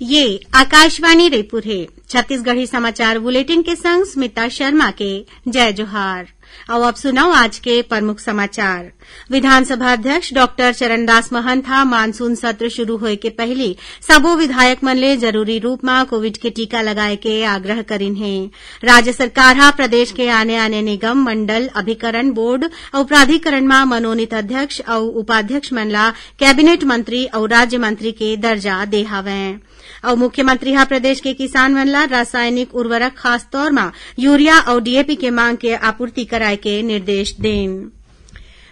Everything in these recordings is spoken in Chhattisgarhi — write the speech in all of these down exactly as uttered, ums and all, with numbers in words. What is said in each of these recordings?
ये आकाशवाणी रईपुर हे। छत्तीसगढ़ी समाचार बुलेटिन के संग स्मिता शर्मा के जय जोहार। अउ अब सुनव आज के प्रमुख समाचार। विधानसभा अध्यक्ष डॉक्टर चरणदास महंत ह मानसून सत्र शुरू होए के पहिली सबो विधायक मन ले जरूरी रूप म कोविड के टीका लगाए के आग्रह करिन हे। राज्य सरकार ह प्रदेश के आने-आने निगम, मंडल, अभिकरण, बोर्ड अउ प्राधिकरण म मनोनीत अध्यक्ष अउ उपाध्यक्ष मन ला कैबिनेट मंत्री अउ राज्य मंत्री के दर्जा दे हवय। अउ मुख्यमंत्री ह प्रदेश के किसान मन ला रासायनिक उर्वरक, खासतौर म यूरिया अउ डीएपी के मांग के आपूर्ति कराए के निर्देश देन।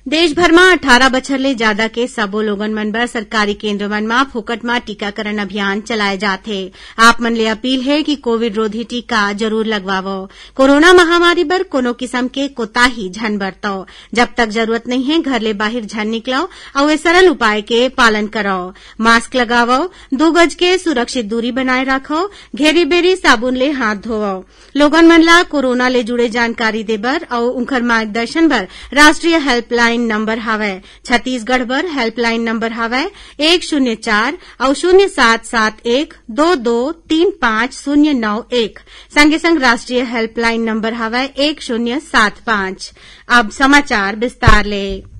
देश भर म अठारह बछर ले जादा के सबो लोगन मन बर सरकारी केंद्र मन म फोकट म टीकाकरण अभियान चलाए जात हे। आप मन ले अपील हे कि कोविड रोधी टीका जरूर लगवावव। कोरोना महामारी बर कोनो किसम के कोताही झन बरतव। जब तक जरूरत नइ हे, घर ले बाहिर झन निकलव अउ ए सरल उपाय के पालन करव। मास्क लगावव, दू गज के सुरक्षित दूरी बनाए राखव, घेरी-बेरी साबुन ले हाथ धोवव। लोगन मन ला कोरोना ले जुड़े जानकारी दे बर अउ उंखर मार्गदर्शन बर राष्ट्रीय हेल्पलाइन नंबर हावय। छत्तीसगढ़ बर हेल्पलाइन नंबर हावय एक शून्य चार अउ शून्य सात सात एक दो दो तीन पाँच शून्य नौ एक। संगे संग राष्ट्रीय हेल्पलाइन नंबर हावय एक शून्य सात पाँच। अब समाचार विस्तार ले।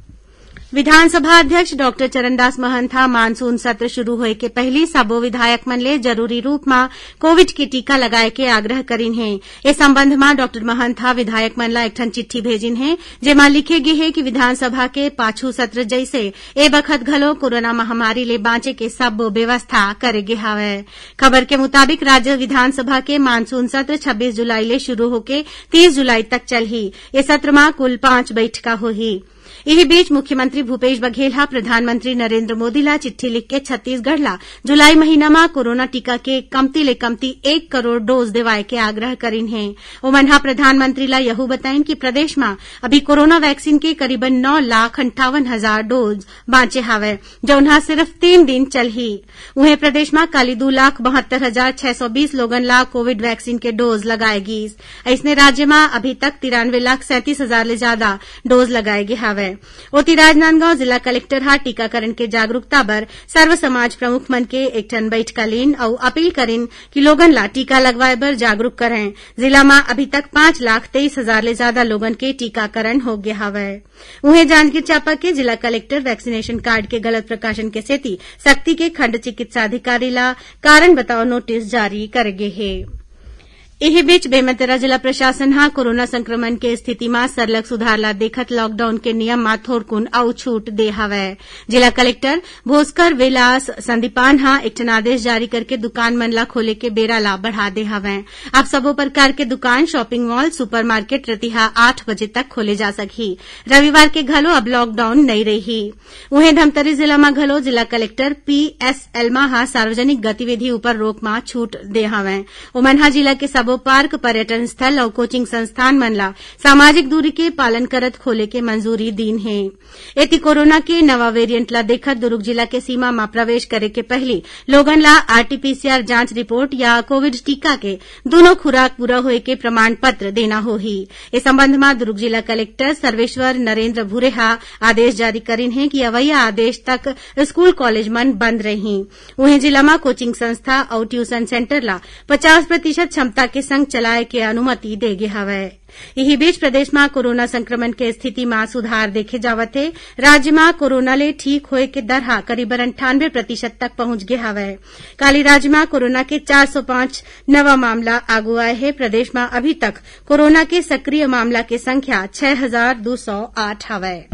विधानसभा अध्यक्ष डॉक्टर चरणदास महंत ह मानसून सत्र शुरू होए के पहिली सबो विधायक मन ले जरूरी रूप म कोविड के टीका लगाए के आग्रह करिन हे। ए संबंध म डॉक्टर महंत ह विधायक मन ला एक ठन चिट्ठी भेजिन हे, जेमा लिखे गे हे कि विधानसभा के पाछू सत्र जइसे ए बखत घलो कोरोना महामारी ले बांचे के सबो व्यवस्था करे गे हवय। खबर के मुताबिक, राज्य विधानसभा के मानसून सत्र छब्बीस जुलाई ले शुरू होके तीस जुलाई तक चलही। ए सत्र म कुल पांच बइठका होही। इही बीच, मुख्यमंत्री भूपेश बघेल ह प्रधानमंत्री नरेंद्र मोदी ला चिट्ठी लिख के छत्तीसगढ़ ला जुलाई महीना म कोरोना टीका के कमती ले कमती एक करोड़ डोज देवाय के आग्रह करिन हे। ओमन ह प्रधानमंत्री ला यहू बताइन कि प्रदेश म अभी कोरोना वैक्सीन के करीबन नौ लाख अंठावन हजार डोज बांचे हावय, जउन ह सिर्फ तीन दिन चलही। उहें, प्रदेश म काली दू लाख बहत्तर हजार छह सौ बीस लोगन ला कोविड वैक्सीन के डोज लगाए गीस। अइसने, राज्य म अभी तक तिरानवे लाख सैंतीस हजार ले जादा डोज लगाए गे हावय। ओती, राजनांदगांव जिला कलेक्टर ह टीकाकरण के जागरूकता बर सर्व समाज प्रमुख मन के एक ठन बइठका लीन अउ अपील करिन कि लोगन ला टीका लगवाए बर जागरूक करंय। जिला म अभी तक पांच लाख तेईस हजार ले जादा लोगन के टीकाकरण हो गे हावय। उहें, जांजगीर चांपा के जिला कलेक्टर वैक्सीनेशन कार्ड के गलत प्रकाशन के सेती सक्ती के खंड चिकित्सा अधिकारी ला कारण बताओ नोटिस जारी करे गे हे। इही बीच, बेमेतरा जिला प्रशासन ह कोरोना संक्रमण के स्थिति म सरलग सुधार ला देखत लॉकडाउन के नियम म थोरकुन अउ छूट दे हवय। जिला कलेक्टर भोसकर विलास संदीपान ह एक ठन आदेश जारी करके दुकान मन ला खोले के बेरा ला बढ़ा दे हवय। अब सबो प्रकार के दुकान, शॉपिंग मॉल, सुपरमार्केट रतिहा आठ बजे तक खोले जा सकही। रविवार के घलो अब लॉकडाउन नइ रही। उहें, धमतरी जिला म घलो जिला कलेक्टर पी एस एल्मा ह सार्वजनिक गतिविधि ऊपर रोक म छूट दे हवय। ओमन ह जिला के सबो पार्क, पर्यटन स्थल अउ कोचिंग संस्थान मन ला सामाजिक दूरी के पालन करत खोले के मंजूरी दीन हे। एती, कोरोना के नवा वेरिएंट ला देखत दुरूग जिला के सीमा म प्रवेश करे के पहिली लोगन ला आरटीपीसीआर जांच रिपोर्ट या कोविड टीका के दूनों खुराक पूरा होए के प्रमाण पत्र देना होही। ए संबंध म दुरूग जिला कलेक्टर सर्वेश्वर नरेंद्र भूरे ह आदेश जारी करिन हे कि अवइया आदेश तक स्कूल कॉलेज मन बंद रही। उहें, जिला म कोचिंग संस्था अउ ट्यूशन सेंटर ला पचास प्रतिशत क्षमता के संग चलाए के अनुमति दे गे हवय। इही बीच, प्रदेश म कोरोना संक्रमण के स्थिति म सुधार देखे जावत हे। राज्य म कोरोना ले ठीक होए के दर ह करीबन अंठानवे प्रतिशत तक पहुंच गे हवय। काली राज्य म कोरोना के चार सौ पांच नवा मामला आगू आए हे। प्रदेश म अभी तक कोरोना के सक्रिय मामला के संख्या छह हजार दू सौ आठ हवय।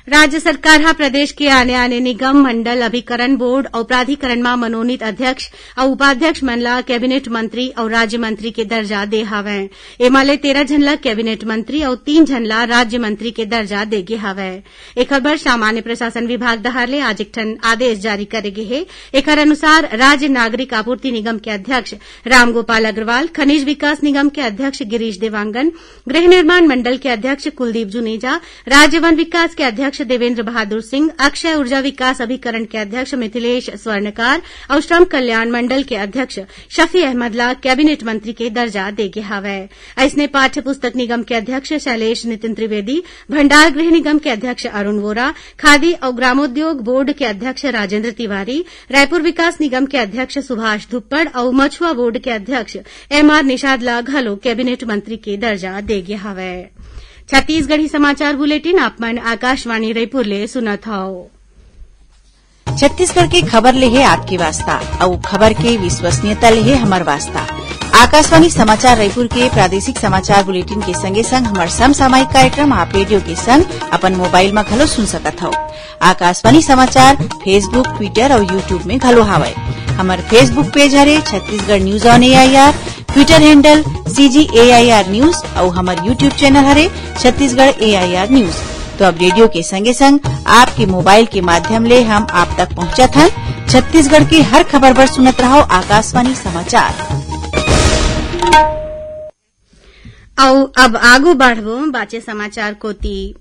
राज्य सरकार ह प्रदेश के आने-आने निगम, मंडल, अभिकरण, बोर्ड अउ प्राधिकरण म मनोनीत अध्यक्ष अउ उपाध्यक्ष मन ला कैबिनेट मंत्री अउ राज्य मंत्री के दर्जा दे हवय। एमा ले तेरह झन ला कैबिनेट मंत्री अउ तीन झन ला राज्य मंत्री के दर्जा दे गे हवय। एखर बर सामान्य प्रशासन विभाग डहार ले आज एक ठन आदेश जारी करे गे हे। एखर अनुसार, राज्य नागरिक आपूर्ति निगम के अध्यक्ष रामगोपाल अग्रवाल, खनिज विकास निगम के अध्यक्ष गिरीश देवांगन, गृह निर्माण मंडल के अध्यक्ष कुलदीप जुनेजा, राज्य वन विकास के अध्यक्ष देवेंद्र बहादुर सिंह, अक्षय ऊर्जा विकास अभिकरण के अध्यक्ष मिथिलेश स्वर्णकार अउ श्रम कल्याण मंडल के अध्यक्ष शफी अहमद ला कैबिनेट मंत्री के दर्जा दे गे हावय। अइसने पाठ्य पुस्तक निगम के अध्यक्ष शैलेश नितिन त्रिवेदी, भंडार गृह निगम के अध्यक्ष अरुण वोरा, खादी अउ ग्रामोद्योग बोर्ड के अध्यक्ष राजेंद्र तिवारी, रायपुर विकास निगम के अध्यक्ष सुभाष धुप्पड़ अउ मछुआ बोर्ड के अध्यक्ष एमआर निषाद ला घलो कैबिनेट मंत्री के दर्जा दे गे हावय। छत्तीसगढ़ी समाचार बुलेटिन आप मन आकाशवाणी रायपुर ले सुनत हव। छत्तीसगढ़ के खबर ले हे आपके वास्ता, अउ खबर के विश्वसनीयता ले हे हमर वास्ता। आकाशवाणी समाचार रायपुर के प्रादेशिक समाचार बुलेटिन के संगे संग हमर समसामयिक कार्यक्रम आप रेडियो के संग अपन मोबाइल म घलो सुन सकत हव। आकाशवाणी समाचार Facebook, Twitter अउ YouTube में घलो हावय। हमर Facebook पेज हरे Chhattisgarh news on AIR, Twitter handle CG AIR news अउ हमर YouTube चैनल हरे छत्तीसगढ़ एआईआर न्यूज। तो अब रेडियो के संगे संग आपके मोबाइल के माध्यम ले हम आप तक पहुंचत हन। छत्तीसगढ़ के हर खबर बर सुनत रहव आकाशवाणी समाचार। अउ अब आगू बढ़बो बाचे समाचार कोति।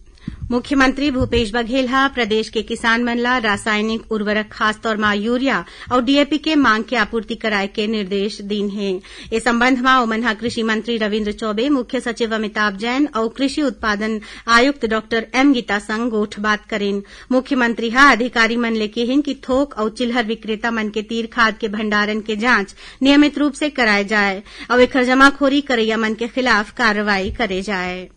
मुख्यमंत्री भूपेश बघेल ह प्रदेश के किसान मन ला रासायनिक उर्वरक, खासतौर म यूरिया अउ डीएपी के मांग के आपूर्ति कराए के निर्देश दीन हे। ए संबंध म ओमन ह कृषि मंत्री रविंद्र चौबे, मुख्य सचिव अमिताभ जैन अउ कृषि उत्पादन आयुक्त डॉक्टर एम गीता संग गोठ बात करिन। मुख्यमंत्री ह अधिकारी मन ले किहिन कि थोक अउ चिल्हर विक्रेता मन के तीर खाद के भंडारण के जांच नियमित रूप से कराए जाए अउ एखर जमाखोरी करइया मन के खिलाफ कार्रवाई करे जाए।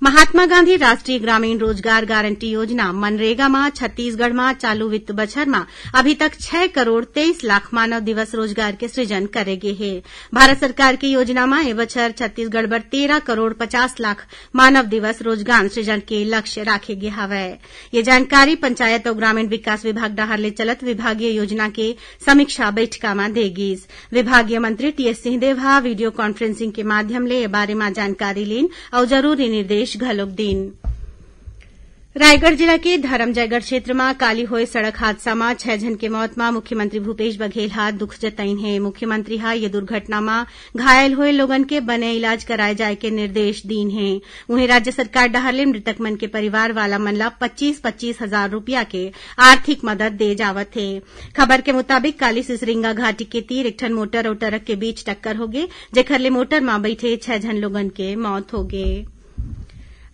महात्मा गांधी राष्ट्रीय ग्रामीण रोजगार गारंटी योजना, मनरेगा, म छत्तीसगढ़ म चालू वित्त बछर म अभी तक छह करोड़ तेईस लाख मानव दिवस रोजगार के सृजन करे गे हे। भारत सरकार के योजना म ए बछर छत्तीसगढ़ बर तेरह करोड़ पचास लाख मानव दिवस रोजगार सृजन के लक्ष्य राखे गे हवय। ये जानकारी पंचायत अउ ग्रामीण विकास विभाग डहार ले चलत विभागीय योजना के समीक्षा बैठका म दे गिस। विभागीय मंत्री टीएस सिंहदेव ह वीडियो कॉन्फ्रेंसिंग के माध्यम ले ए बारे म जानकारी लीन अउ जरूरी निर्देश घलोक दीन। रायगढ़ जिला के धरमजयगढ़ क्षेत्र म काली होए सड़क हादसा म छह झन के मौत म मुख्यमंत्री भूपेश बघेल ह दुख जतईन हे। मुख्यमंत्री ह ये दुर्घटना म घायल होए लोगन के बने इलाज कराए जाए के निर्देश दीन हे। उहें, राज्य सरकार डहार ले मृतक मन के परिवार वाला मन ला पच्चीस पच्चीस हजार रुपया के आर्थिक मदद दे जावत हे। खबर के मुताबिक, काली सिसरिंगा घाटी के तीर एक ठन मोटर अउ ट्रक के बीच टक्कर होगे, जेखर ले मोटर म बइठे छह झन लोगन के मौत होगे।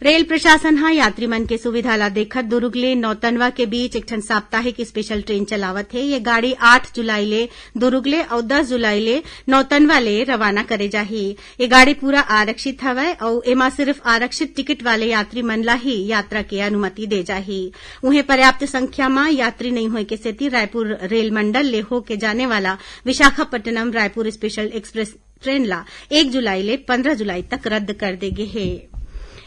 रेल प्रशासन ह यात्री मन के सुविधा ला देखत दुरुग ले नौतनवा के बीच एक ठन साप्ताहिक स्पेशल ट्रेन चलावत हे। ये गाड़ी आठ जुलाई ले दुरुग ले अउ दस जुलाई ले नौतनवा ले रवाना करे जाही। ये गाड़ी पूरा आरक्षित हवय अउ एमा सिर्फ आरक्षित टिकट वाले यात्री मन ला ही यात्रा के अनुमति दे जाही। उहें, पर्याप्त संख्या म यात्री नइ होए के सेती रायपुर रेल मंडल ले होके जाने वाला Visakhapatnam Raipur special express train ला एक जुलाई ले पंद्रह जुलाई तक रद्द कर दे गे हे।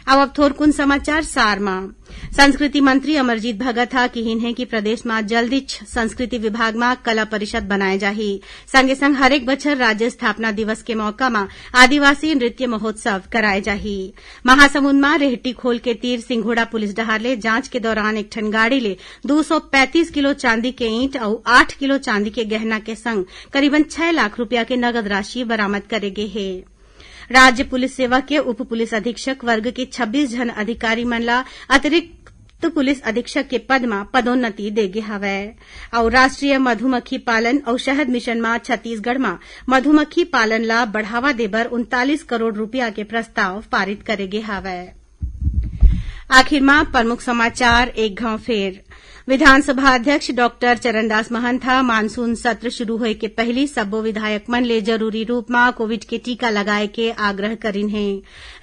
अब, अब थोरकुन समाचार सार म। संस्कृति मंत्री अमरजीत भगत ह किहिन हे कि प्रदेश म जल्दीच संस्कृति विभाग म कला परिषद बनाए जाही। संगे संग हरेक बछर राज्य स्थापना दिवस के मौका म आदिवासी नृत्य महोत्सव कराए जाही। महासमुंद म रेहटी खोल के तीर सिंघोड़ा पुलिस डहार ले जांच के दौरान एक ठन गाड़ी ले दू सौ पैंतीस किलो चांदी के ईंट अउ आठ किलो चांदी के गहना के संग करीबन छह लाख रुपया के नगद राशि बरामद करे गे हे। राज्य पुलिस सेवा के उप पुलिस अधीक्षक वर्ग के छब्बीस झन अधिकारी मन ला अतिरिक्त पुलिस अधीक्षक के पद म पदोन्नति दे गे हवय। अउ राष्ट्रीय मधुमक्खी पालन अउ शहद मिशन म छत्तीसगढ़ म मधुमक्खी पालन ला बढ़ावा देबर उनतालीस करोड़ रुपया के प्रस्ताव पारित करे गे हवय। आखिर म प्रमुख समाचार एक घाव फेर। विधानसभा अध्यक्ष डॉक्टर चरणदास महंत ह मानसून सत्र शुरू होए के पहिली सब्बो विधायक मन ले जरूरी रूप म कोविड के टीका लगाए के आग्रह करिन हे।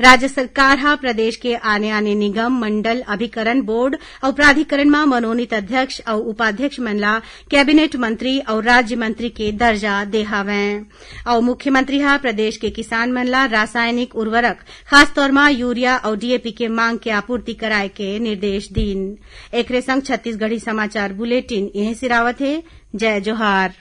राज्य सरकार ह प्रदेश के आने-आने निगम, मंडल, अभिकरण बोर्ड अउ प्राधिकरण म मनोनीत अध्यक्ष अउ उपाध्यक्ष मन ला कैबिनेट मंत्री अउ राज्य मंत्री के दर्जा दे हवय। अउ मुख्यमंत्री ह प्रदेश के किसान मन ला रासायनिक उर्वरक, खासतौर म यूरिया अउ डीएपी के मांग के आपूर्ति कराए के निर्देश दीन। एकरे संग छत्तीसगढ़ी समाचार बुलेटिन इहें सिरावत हे। जय जोहार।